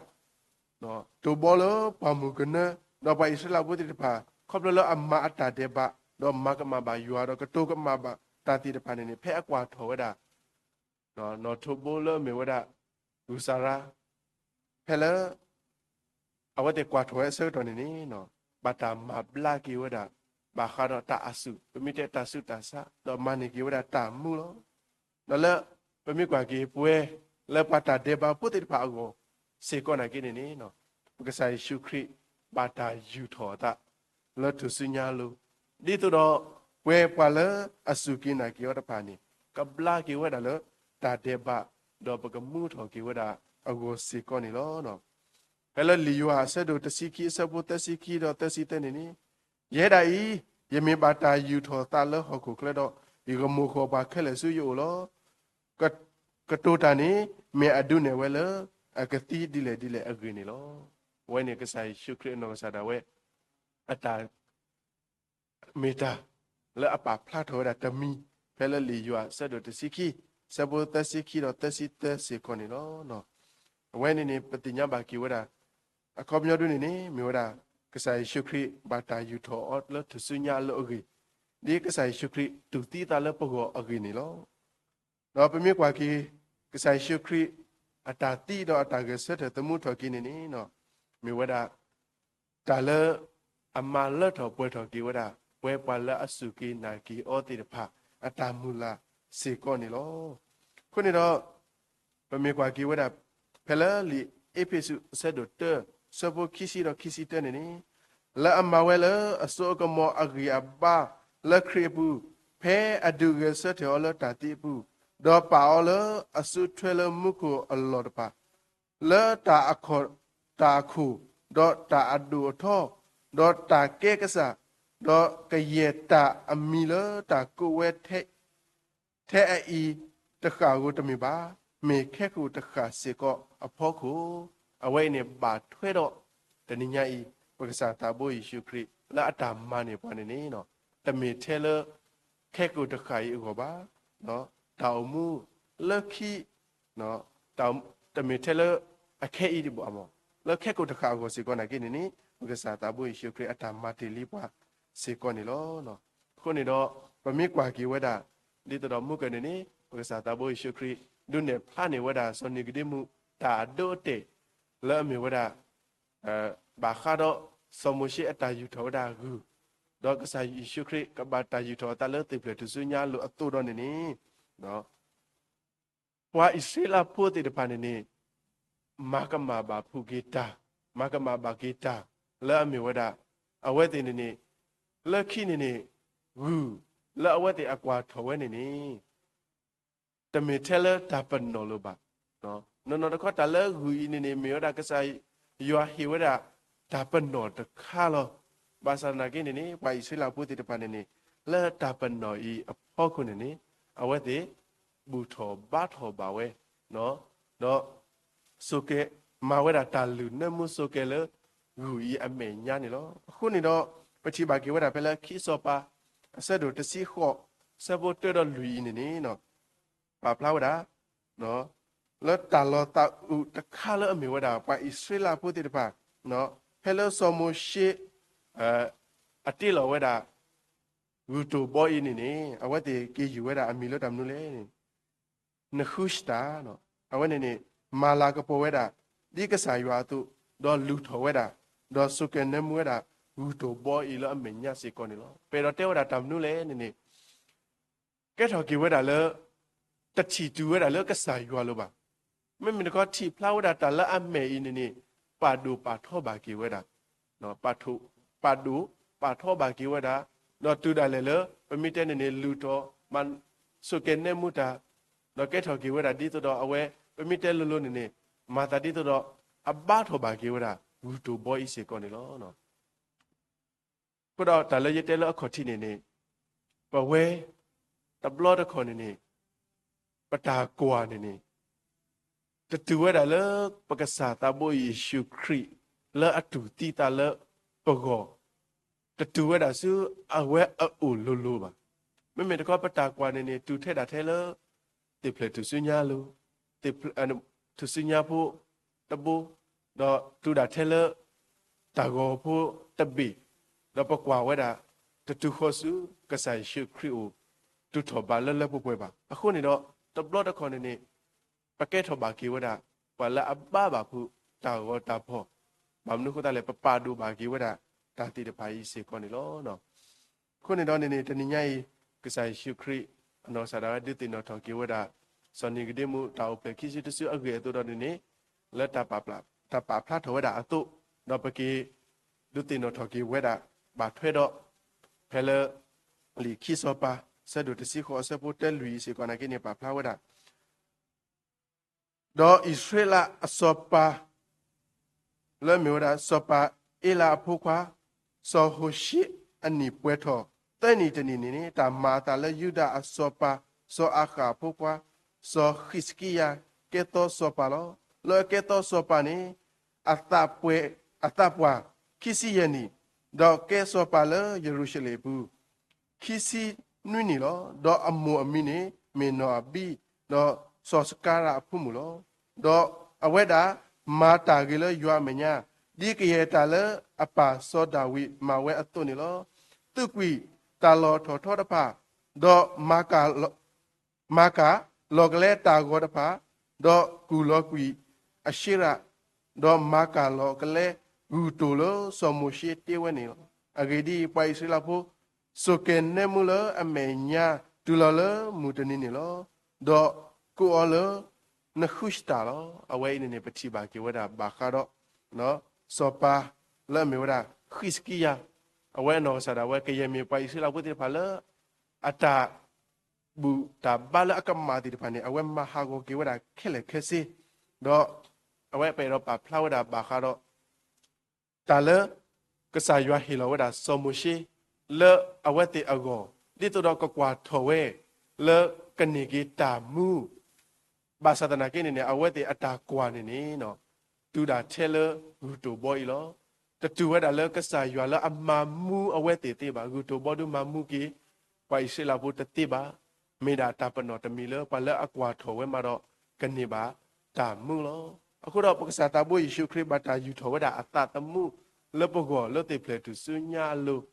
တိၤဘီလၢပှၢ်မုၢ်ကနၢ ဒီးပှၤအံၣ်စရ့လးဖိသ့ၣ်တဖၣ် ခီဖျိလၢအမၤအတၢ်ဒဲးဘး ဒီးမၤကမၣ်ဘၣ်ယွၤ ဒီးကတိၤကမၣ်ဘၣ်တၢ်သ့ၣ်တဖၣ်န့ၣ်န့ၣ် ဖဲအကွၢ်ထီၣ်ဝဲဒၣ် နီၣ်ထိးဘိလၢအမ့ၢ်ဝဲဒၣ် ဂူၤစၤရါ ဖဲလၢ အဝဲသ့ၣ်ကွၢ်ထီၣ်ဝဲအဆၢကတီၢ်န့ၣ်န့ၣ် ဘၣ်တၢ်မၤဘျါက့ၤဝဲဒၣ် ဘၣ်ဃးဒီးတၢ်အစုၣ် ပမ့ၢ်တဲတၢ်ဆူးတၢ်ဆါ ဒီးမၤန့ၢ်က့ၤဝဲဒၣ်တၢ်မူလီၤ. ဒီးလၢ ပမ့ၢ်ကွၢ်က့ၤပဝဲ လၢပှၤတၢ်ဒဲးဘးဖိသ့ၣ်တဖၣ်အဂီၢ် စ့ၢ်ကီးနာ်က့န့ၣ်န့ၣ် ပကစၢ်ယ့ၣ်ၡူးခရံာ် ဘၣ်တၢ်ယူာ်ထီၣ်အသး လၢထူၣ်စုညါအလိၤ, ဒ်သိးဒီး ပဝဲပှၤလၢအစူၢ်က့ၤနာ်က့ၤအီၤတဖၣ်န့ၣ် ကဘျါက့ၤဝဲဒၣ်လၢ တၢ်ဒဲးဘး ဒီးပကမူထီၣ်က့ၤဝဲဒၣ်အဂီၢ်စ့ၢ်ကီးန့ၣ်လီၤ. ဖဲလၢလံာ်ယိၤဟၣ်အဆၢဒိၣ်တဆံခံအဆၢဖိသၢဆံခံဒီးသၢဆံသၢန့ၣ်န့ၣ်, ယဲဒၣ်အံၤ ယမ့ၢ်ဘၣ်တၢ်ယူာ်ထီၣ်သးလၢဟီၣ်ခိၣ်ချၢဒီး ယကမိၣ်ဃီၣ်ပှၤခဲလၢာ်ဆူယအိၣ်လီၤ. ကတိၤတၢ်န့ၣ် မ့ၢ်အဒုးနဲၣ်ဝဲလၢ အကသံဒ်လဲၣ်ဒ်လဲၣ်အဂ့ၢ်န့ၣ်လီၤ. အဝဲန့ၣ်ကစၢ်ယ့ၣ်ၡူးခရံာ်အနီၢ်ကစၢ်ဒၣ်ဝဲ အတၢ် မ့ၢ်တၢ် လၢအပာ်ဖျါထီၣ်ဝဲဒၣ်တမံၤ ဖဲလၢလံာ်ယိၤဟၣ်အဆၢဒိၣ်တဆံခံ အဆၢဖိသၢဆံခံဒီးသၢဆံသၢစ့ၢ်ကီးန့ၣ်လီၤ. အဝဲန့ၣ်န့ၣ် ပသ့ၣ်ညါဘၣ်က့ၤဝဲဒၣ် အခီပညီဒ်န့ၣ်န့ၣ် မ့ၢ်ဝဲဒၣ် ကစၢ်ယ့ၣ်ၡူးခရံာ်ဘၣ်တၢ်ယူာ်ထီၣ်အီၤလၢထူၣ်စုညါအလိၤအဂ့ၢ်, ဒ်ကစၢ်ယ့ၣ်ၡူးခရံာ်တူၢ်သံသးလၢပဂီၢ်အဂ့ၢ်န့ၣ်လီၤ. ဒီးပမ့ၢ်ကွၢ်က့ၤ ကစၢ်ယ့ၣ်ၡူးခရံာ် အတၢ်သံဒီးအတၢ်ဂဲၤဆၢထၢၣ်သမူထီၣ်က့ၤန့ၣ်န့ၣ် မ့ၢ်ဝဲဒၣ် တၢ်လၢ အမၤလၢထီၣ်ပှဲၤထီၣ်က့ၤဝဲဒၣ် ပဝဲပှၤလၢအစူၢ်က့ၤနာ်က့ၤအီၤသ့ၣ်တဖၣ် အတၢ်မုၢ်လၢ်စ့ၢ်ကီးန့ၣ်လီၤ. အဃိန့ၣ်ဒီး ပမ့ၢ်ကွၢ်က့ၤဝဲဒၣ် ဖဲလၢလံာ်အ့းဖ့းစူးအဆၢဒိၣ်တၢ အဆၢဖိခံဆံဒီးခံဆံတၢန့ၣ်န့ၣ်, လၢအမၤဝဲလၢအစိအကမီၤအဂံၢ်အဘါလၢခရံာ်အပူၤ, ဖဲအဒုးဂဲၤဆၢထၢၣ်အီၤလၢတၢ်သံအပူၤ, ဒီးပာ်အီၤလၢအစုထွဲလၢမူခိၣ်အလီၢ်တဖၣ် လၢတၢ်အခိၣ်, တၢ်အခိၣ်, ဒီးတၢ်အဒိၣ်အထီ, ဒီးတၢ်ကဲကစၢ်, ဒီးကယဲၢ်တၢ်အမံၤလၢတၢ်ကိးဝဲထဲ ထဲအအံၤတဃၣ်ဧိၤတမ့ၢ်ဘၣ်, မ့ၢ်ခဲကိာ်တဃၣ်စ့ၢ်ကီးအဖီခိၣ်, အဝဲအံၤန့ၣ်ဘၣ်ထွဲဒီး တနံၤညါအံၤ ပကစၢ်သးဘိယ့ၣ်ၡူးခရံာ် လၢအတၢ်မၤန့ၢ်ပှၤန့ၣ်န့ၣ်, တမ့ၢ်ထဲလၢ ခဲကိာ်တဃၣ်အံၤအဂီၢ်ဘၣ်, တၢ်အိၣ်မူလၢခံ တမ့ၢ်ထဲလၢ အခဲအံၤဒံးဘၣ်မး, လၢခဲကိာ်တဃၣ်အဂီၢ်စ့ၢ်ကီးနာ်က့န့ၣ်န့ၣ် ပကစၢ်သးဘိယ့ၣ်ၡူးခရံာ်အတၢ်မၤတ့ၢ်လံပှၤစ့ၢ်ကီးန့ၣ်လီၤ. အဃိန့ၣ်ဒီး ပမ့ၢ်ကွၢ်က့ၤဝဲဒၣ် ဒ်သိးဒီးမုၢ်ကၢၢ်န့ၣ်န့ၣ် ပကစၢ်သးဘိယ့ၣ်ၡူးခရံာ် ဒုးနဲၣ်ဖျါန့ၢ်ဝဲဒၣ်စီၤနံၤကဒ့မူး တၢ်အဒိအတဲာ် လၢအမ့ၢ်ဝဲဒၣ် ဘၣ်ဃးဒီး စီၤမိၤၡ့အတၢ်ယူာ်ထီၣ်ဝဲဒၣ်ဂုၢ်, ဒီးကစၢ်ယ့ၣ်ၡူးခရံာ်ကဘၣ်တၢ်ယူာ်ထီၣ်အသးလၢသ့ၣ်ဖျၢၣ်ထူၣ်စုညါအလိၤအသိးဒီးန့ၣ်န့ၣ် ပှၤအံၣ်စရ့လးဖိသ့ၣ်တဖၣ်န့ၣ်န့ၣ် မၤကမၣ်ဘၣ်ဖုးက့ၤတၢ်, မၤကမၣ်ဘၣ်က့ၤတၢ် လၢအမ့ၢ်ဝဲဒၣ် အဝဲသ့ၣ်န့ၣ်န့ၣ် လၢခံန့ၣ်န့ၣ် ဂုၢ်လၢအဝဲသ့ၣ်အကွၢ်ထီၣ်ဝဲန့ၣ်န့ၣ် တမ့ၢ်ထဲလၢတၢ်ပနီၣ်လၢၤဘၣ်. နီၢ်နီၢ်တခီတၢ်လၢဂုၢ်အံၤန့ၣ်န့ၣ် မ့ၢ်ဝဲဒၣ်ကစၢ်ယွၤဟ့ၣ်ဝဲဒၣ် တၢ်ပနီၣ်တခါလီၤ. ဘၣ်ဆၣ်သနာ်က့န့ၣ်န့ၣ် ပှၤအံၣ်စရ့လးဖိသ့ၣ်တဖၣ်န့ၣ်န့ၣ် လၢတၢ်ပနီၣ်အံၤအဖီခိၣ်န့ၣ်န့ၣ် အဝဲသ့ၣ် ဘူၣ်ထီၣ်ဘါထီၣ်ဘၣ်ဝဲ ဒီး ဆိးကဲ မၤဝဲဒၣ်တၢ်လုၢ်နၢမူဆိးကဲလၢ ဂုၢ်အံၤအမဲာ်ညါန့ၣ်လီၤ. အဃိန့ၣ်ဒီး ပထံၣ်ဘၣ်က့ၤဝဲဒၣ်ဖဲလၢခံစီၤပၤ အဆၢဒိၣ်တဆံဃိး အဆၢဖိတၢဒီးလွံၢ်အံၤန့ၣ်န့ၣ် ပာ်ဖျါဝဲဒၣ် လၢတၢ်လီၤသးအုးတခါလၢအမ့ၢ်ဝဲဒၣ် ပှၤအံၣ်စရ့လးဖိသ့ၣ်တဖၣ် ဖဲလၢစီၤမိၤၡ့ အတ့လီၤဝဲဒၣ် ဂုၢ်တိၢ်ဘီအံၤန့ၣ်န့ၣ် အဝဲသ့ၣ်က့ၤယုၢ်ဝဲဒၣ်အမံၤလၢတၢ်မနုၤလဲၣ်န့ၣ် နဃုရှတၢ် အဝဲန့ၣ်န့ၣ် မၤလၤကပီၤဝဲဒၣ် ဒ်ကစၢ်ယွၤအသိး ဒီးလုၢ်ထီၣ်ဝဲဒၣ် ဒီးဆိးကဲနၢမူဝဲဒၣ် ဂုၢ်တိၢ်ဘီအံၤလၢအမဲာ်ညါစ့ၢ်ကီးန့ၣ်လီၤ. ပအဲၣ်ဒိးတဲဝဲဒၣ်တၢ်မနုၤလဲၣ်န့ၣ်န့ၣ် ကဲထီၣ်က့ၤဝဲဒၣ်လၢ တထံၣ်တုၤဝဲဒၣ်လၢကစၢ်ယွၤလၢၤဘၣ်. မ့မ့ၢ်တခီထံၣ်ဖျါဝဲဒၣ်တၢ်လၢအမဲာ်အံၤန့ၣ်န့ၣ် ပာ်ဒိၣ်ပာ်ထီဘၣ်က့ၤဝဲဒၣ် ပာ်ဒိၣ်ပာ်ထီဘၣ်က့ၤဝဲဒၣ် ဒီးတုၤဒၣ်လဲာ်လၢ ပမ့ၢ်တဲန့ၣ်န့ၣ် လုၢ်ထီၣ် မၤ ဆိးကဲနၢမူတၢ် ဒီးကဲထီၣ်က့ၤဝဲဒၣ်ဒ်သိးဒီးအဝဲ ပမ့ၢ်တဲလိၤလိၤန့ၣ်န့ၣ် မၤသးဒ်သိးဒီး အဘါထီၣ်ဘၣ်က့ၤဝဲဒၣ် ဂုၢ်တိၢ်ဘီအံၤစ့ၢ်ကီးန့ၣ်လီၤ. အဃိဒီးတၢ်လၢယတဲလၢအခီၣ်ထံးန့ၣ်န့ၣ် ပဝဲ တဘျီတခီၣ်န့ၣ်န့ၣ် ပတၢ်ကွၢ်န့ၣ်န့ၣ် တတုၤဝဲဒၣ်လၢ ပကစၢ်သးဘိယ့ၣ်ၡူးခရံာ် လၢအတူၢ်သံသးလၢပဂီၢ် တတုၤဝဲဒၣ်ဆူအဝဲအအိၣ်လိၤလိၤဘၣ်. မ့မ့ၢ်တခီပတၢ်ကွၢ်န့ၣ်န့ၣ် တုၤထဲဒၣ်ထဲလၢ သ့ၣ်ဖျဲၣ်ထူၣ်စုညါအလိၤ, ထူၣ်စုညါဖိတဘိ, ဒီးတုၤဒၣ်ထဲလၢ တၢ်ဂီၤဖိတဘ့ၣ်, ဒီးပကွၢ်ဝဲဒၣ် တတုၤဃီၤဆူ ကစၢ်ယ့ၣ်ၡူးခရံာ်အိၣ် တုၤထီၣ်ဘးလၢလၢပှဲၤပှဲၤဘၣ်. အဃိန့ၣ်ဒီး တဘျီတခီၣ်န့ၣ်န့ၣ် ပကဲထီၣ်ဘၣ်က့ၤဝဲဒၣ် ပှၤလၢအဘါဘၣ်ဖုး တၢ်ဂီၤတၢ်ဖီၣ်, ဘၣ်မနုၤအဃိသတးလဲၣ် ပပာ်ဒိၣ်ဘၣ်က့ၤဝဲဒၣ် တၢ်သ့ၣ်တဖၣ်အံၤစ့ၢ်ကီးန့ၣ်လီၤ. အဃိန့ၣ်ဒီးန့ၣ်န့ၣ် တနံၤညါအံၤ ကစၢ်ယ့ၣ်ၡူးခရံာ် အနီၢ်ကစၢ်ဒၣ်ဝဲဒုးသ့ၣ်နီၣ်ထီၣ်က့ၤဝဲဒၣ် စီၤနံၤကဒ့မူး တၢ်အိၣ်ဖျဲၣ်ခံစုတစုအဂ့ၢ်အသိးဒီးန့ၣ်န့ၣ် လၢတၢ်ပာ်ဖျါထီၣ်ဝဲဒၣ်အသိး, ဒီးပက့ၤ ဒုးသ့ၣ်နီၣ်ထီၣ်က့ၤဝဲဒၣ် ဘၣ်ထွဲဒီး ဖဲလၢ လံာ်ခံစီၤပၤ ဆၢဒိၣ်တဆံဃိး အဆၢဖိတၢလွံၢ်အံၤစ့ၢ်ကီးနာ်က့န့ၣ် ပာ်ဖျါဝဲဒၣ် ဒီးအံၣ်စရ့လးအစီၤပၤ လၢအမ့ၢ်ဝဲဒၣ် စီၤပၤအ့လးအဖိခွါ စီၤဟိၤၡ့အနံၣ်ပှဲၤထီၣ် သၢနံၣ်တနံၣ်န့ၣ်န့ၣ် တၢ်မၤအသးလၢယူဒၤအစီၤပၤ စီၤအၤဃးအဖိခွါ စီၤဃံးစကံယၤ ကဲသီစီၤပၤလီၤ. လၢအကဲသီစီၤပၤန့ၣ် အသးပှၢ် အသးပှၢ်ခံဆံယဲၢ်နံၣ်, ဒီးကဲစီၤပၤလၢယရူၤၡလ့ၣ်အပူၤ ခံဆံနွံနံၣ်လီၤ. ဒီးအမိၢ်အမံၤန့ၣ် မ့ၢ်နီၢ်အဘံၣ်, ဒီးစီၤစကၤရးအဖိမုၣ်လီၤ. ဒီးအဝဲဒၣ်မၤတၢ်ဂ့ၤလၢယွၤအမဲာ်ညါ, ဒ်ကယဲၢ်တၢ်လၢအပၢ်စီၤဒၤဝံးမၤဝဲအသိးန့ၣ်လီၤ. သူၣ်ကွံာ်တၢ်လီၢ်ထီၣ်ထီတဖၣ်, ဒီးမၤကၢ် မၤကၢ်လီၤကလဲတၢ်ဂီၤတဖၣ်, ဒီးကူၣ်လီၤကွံာ်အၡ့ရး, ဒီးမၤကၢ်လီၤကလဲဂုၢ်တိၢ်လၢစီၤမိၤၡ့တ့ဝဲန့ၣ်လီၤ. အဂ့ၢ်ဒ်အံၤ, ပှၤအံၣ်စရ့လးဖိ စိာ်ကဲၤနဲမူလၢအမဲာ်ညါ တုၤလီၤလၢမုၢ်တနံၤန့ၣ်လီၤ. ဒီးကိးအီၤလၢ နဃုၡတၢ်လီၤ. အဝဲအံၤန့ၣ်န့ၣ် ပထံၣ်ဘၣ်က့ၤဝဲဒၣ်ဘၣ်ဃးဒီး စီၤပၤလၢအမ့ၢ်ဝဲဒၣ် ဃံးစကံယၤ, အဝဲအနီၢ်ကစၢ်ဒၣ်ဝဲ ကယဲၢ်မ့ၢ်ပှၤအံၣ်စရ့လးဖိသ့ၣ်တဖၣ်လၢ အတၢ် ဘူၣ်တၢ်ဘါလၢအကမၣ်သ့ၣ်တဖၣ်န့ၣ် အဝဲမၤဟးဂီၤက့ၤဝဲဒၣ်ခဲလၢာ်ခဲဆ့, ဒီးအဝဲပအဲၣ်ဒိးပာ်ဖျါဝဲဒၣ်ဘၣ်ဃးဒီး တၢ်လၢ ကစၢ်ယွၤဟ့ၣ်လီၤဝဲဒၣ်စီၤမိၤၡ့ လၢအဝဲသ့ၣ်အဂီၢ် ဒ်သိးဒီးကကွၢ်ထီၣ်ဝဲ လၢကန့ၢ်က့ၤတၢ်မူ ဘၣ်ဆၣ်သနာ်က့န့ၣ်န့ၣ် အဝဲသ့ၣ်အတၢ်ကွၢ်န့ၣ်န့ၣ် တုၤဒၣ်ထဲလၢဂုၢ်တိၢ်ဘီအံၤလီၤ. တတုၤဝဲဒၣ်လၢကစၢ်ယွၤလၢအမၤမူအဝဲသ့ၣ်သ့ဘၣ်. ဂုၢ်တိၢ်ဘီဒုးမၤမူက့ၤ ပှၤအံၣ်စရ့လးဖိတသ့ဘၣ်. မ့ၢ်ဒၣ်တၢ်ပနီၣ်တမံၤလၢ ပှၤလၢအကွၢ်ထီၣ်ဝဲမးဒီး ကန့ၢ်ဘၣ်တၢ်မူလီၤ. အဃိဒီးပကစၢ်သးဘိယ့ၣ်ၡူးခရံာ် ဘၣ်တၢ်ယူၢ်ထီၣ်ဝဲဒၣ်အသးသမူလၢပဂီၢ်လၢသ့ၣ်ဖျဲၣ်ထူၣ်စုညါအလိၤ,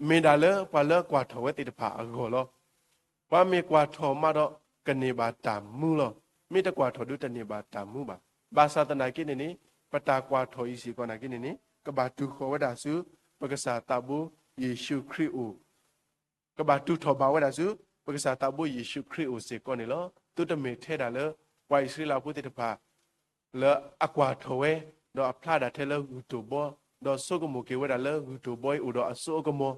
မ့ၢ်ဒၣ်လၢပှၤလၢကွၢ်ထီၣ်ဝဲသ့ၣ်တဖၣ်အဂီၢ်လီၤ. ပှၤမ့ၢ်ကွၢ်ထီၣ်မးဒီး ကန့ၢ်ဘၣ်တၢ်မူလီၤ. မ့ၢ်တကွၢ်ထီၣ်ဒုးတန့ၢ်ဘၣ်တၢ်မူဘၣ်. ဘၣ်ဆၣ်သနာ်က့န့ၣ်န့ၣ် ပတၢ်ကွၢ်ထီၣ်အံၤစ့ၢ်ကီးနာ်က့န့ၣ်န့ၣ် ကဘၣ်တုၤဃီၤဝဲဒၣ်ဆူ ပကစၢ်သးဘိယ့ၣ်ၡူးခရံာ်အိၣ် ကဘၣ်တုၤထီၣ်ဘးဝဲဒၣ်ဆူ ပကစၢ်သးဘိယ့ၣ်ၡူးခရံာ်အိၣ်စ့ၢ်ကီးန့ၣ်လီၤ. သုတမ့ၢ်ထဲဒၣ်လၢ ပှၤအံၣ်စရ့လးဖိသ့ၣ်တဖၣ် လၢအကွၢ်ထီၣ်ဝဲ, ဒီးအဖျါဒၣ်ထဲလၢဂုၢ်တိၢ်ဘီ, ဒီးဆိကမိၣ်က့ၤဝဲဒၣ်လၢဂုၢ်တိၢ်ဘီအံၤအိၣ်ဒီးအစိအကမီၤ,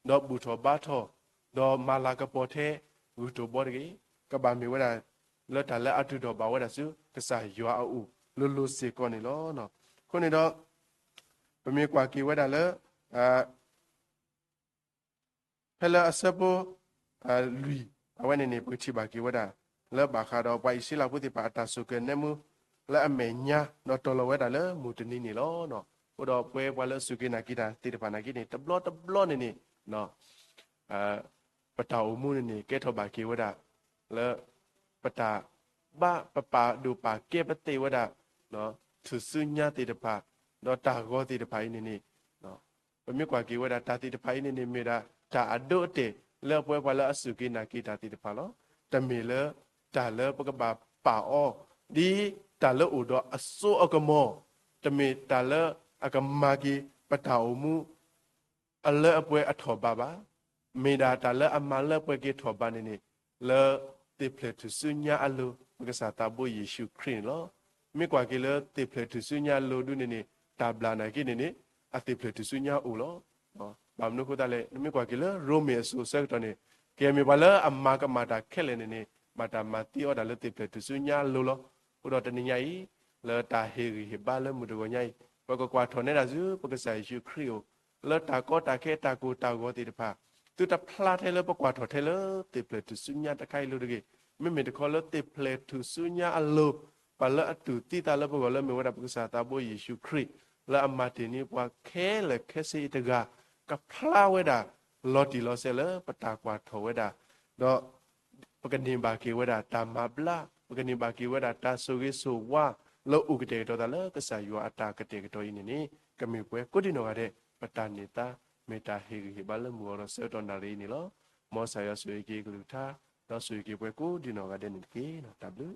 ဒီးဘူၣ်ထီၣ်ဘါထီၣ်, ဒီးမၤလၤကပီၤထဲဂုၢ်တိၢ်ဘီတဂ့ၤ. ကဘၣ်မ့ၢ်ဝဲဒၣ် လၢတၢ်လၢအတုၤထီၣ်ဘးဝဲဒၣ်ဆူ ကစၢ်ယွၤအအိၣ်လိၤလိၤစ့ၢ်ကီးန့ၣ်လီၤ. အဃိန့ၣ်ဒီး ပမ့ၢ်ကွၢ်က့ၤဝဲဒၣ်လၢ ဖဲလၢအဆၢဖိ လွံၢ် အဝဲန့ၣ်န့ၣ် ပကထံၣ်ဘၣ်က့ၤဝဲဒၣ် လၢဘၣ်ဃးဒီးပှၤအံၣ်စရ့လးဖိသ့ၣ်တဖၣ်အတၢ်စိာ်ကဲၤနဲမူ လၢအမဲာ်ညါ ဒီးတီၤလီၤဝဲဒၣ်လၢမုၢ်တနံၤန့ၣ်လီၤ. အဃိဒီးပဝဲပှၤလၢအစူၢ်က့ၤနာ်က့ၤတၢ်သ့ၣ်တဖၣ်နာ်က့န့ၣ် တဘျီတဘျီန့ၣ်န့ၣ် ပတၢ်အိၣ်မူန့ၣ်န့ၣ် ကဲထီၣ်ဘၣ်က့ၤဝဲဒၣ် လၢ ပတၢ်ဘါ ပပာ်ဒိၣ်ပာ်ကဲပသ့ဝဲဒၣ် ထူၣ်စုညါသ့ၣ်တဖၣ် ဒီးတၢ်ဂီၤသ့ၣ်တဖၣ်အံၤန့ၣ်န့ၣ် ပမ့ၢ်ကွၢ်က့ၤဝဲဒၣ်တၢ်သ့ၣ်တဖၣ်အံၤန့ၣ်န့ၣ် မ့ၢ်ဒၣ်တၢ်အဒိအတဲာ် လၢအပဝဲပှၤလၢအစူၢ်က့ၤနာ်က့ၤတၢ်သ့ၣ်တဖၣ်လီၤ. တမ့ၢ်လၢတၢ်လၢပကဘၣ်ပာ်အီၤ ဒ်တၢ်လၢအိၣ်ဒီးအစိအကမီၤ, တမ့ၢ်တၢ်လၢအကမၤက့ၤပတၢ်အိၣ်မူ အလၢအပှဲၤအထီၣ်ဘးဘၣ်. မ့ၢ်ဒၣ်တၢ်လၢအမၤလၢပှဲၤက့ၤထီၣ်ဘးန့ၣ်န့ၣ် လၢသ့ၣ်ဖျဲၣ်ထူၣ်စုညါအလိၤ ပကစၢ်သးဘိယ့ၣ်ၡူးခရံာ်န့ၣ်လီၤ. မ့ၢ်ကွၢ်က့ၤလၢသ့ၣ်ဖျဲၣ်ထူၣ်စုညါအလိၤဒုန့ၣ်န့ၣ် တၢ်ဘျၣ်နာ်က့န့ၣ်န့ၣ် အသ့ၣ်ဖျဲၣ်ထူၣ်စုညါအိၣ်လီၤ. ဘၣ်မနုၤအဃိသတးလဲၣ် နမ့ၢ်ကွၢ်က့ၤလၢရိမ့ၤအစိၤအဆၢကတီၢ်န့ၣ် ကမ့ၢ်ပှၤလၢအမၤကမၣ်တၢ်ခဲလၢာ်န့ၣ်န့ၣ် ဘၣ်တၢ်မၤသံအီၤဒၣ်လၢသ့ၣ်ဖျဲၣ်ထူၣ်စုညါအလိၤလီၤ. အဃိဒီးတနံၤညါအံၤ လၢတၢ်ဟ့ၣ်ဂံၢ်ဟ့ၣ်ဘါလၢမုၢ်တဂီၤညါအံၤ ပကကွၢ်ထီၣ်နဲဒၣ်ဆူ ပကစၢ်ယ့ၣ်ၡူးခရံာ်အိၣ် လၢတၢ်ကီတၢ်ခဲတၢ်ကိၢ်တၢ်ဂီၤသ့ၣ်တဖၣ် သုတဖျါထဲလၢပကွၢ်ထီၣ်ထဲလၢသ့ၣ်ဖျဲၣ်ထူၣ်စုညါတခါအံၤလိၤတဂ့ၤ. မ့မ့ၢ်တခီလၢသ့ၣ်ဖျဲၣ်ထူၣ်စုညါအလိၤ ပှၤလၢအတူၢ်သံသးလၢပဂီၢ်လၢမ့ၢ်ဝဲဒၣ်ပကစၢ်သးဘိယ့ၣ်ၡူးခရံာ် လၢအမၤတ့ၢ်န့ၢ်ပှၤခဲလၢာ်ခဲဆ့အံၤတဂၤ ကဖျါဝဲဒၣ်လီၤတံၢ်လီၤဆဲးလၢပတၢ်ကွၢ်ထီၣ်ဝဲဒၣ် ဒီး ပကန့ၢ်ဘၣ်က့ၤဝဲဒၣ်တၢ်မၤဘျါ, ပကန့ၢ်ဘၣ်က့ၤဝဲဒၣ်တၢ်ဆိၣ်ဂ့ၤဆိၣ်ဝါ လၢအိၣ်ကတဲာ်ကတီၤသးလၢကစၢ်ယွၤအတၢ်ကတဲာ်ကတီၤအံၤန့ၣ်န့ၣ် ကမ့ၢ်ပှၤကိးဒံနီၢ်ဂၤဒဲး ပတၢ်န့ၢ်သါ မ့ၢ်တၢ်ဟ့ၣ်ဂံၢ်ဟ့ၣ်ဘါလၢမုၢ်ဂီၤဒီးဆၢကတီၢ်နၣ်ရံၣ်အံၤန့ၣ်လီၤ. မ်ကစၢ်ယွၤဆိၣ်ဂ့ၤက့ၤအကလုၢ်ကထါ ဒီးဆိၣ်ဂ့ၤက့ၤပှၤကိးဒံနီၢ်ဂၤဒဲးန့ၣ်တက့ၢ်. တၢ်ဘျုး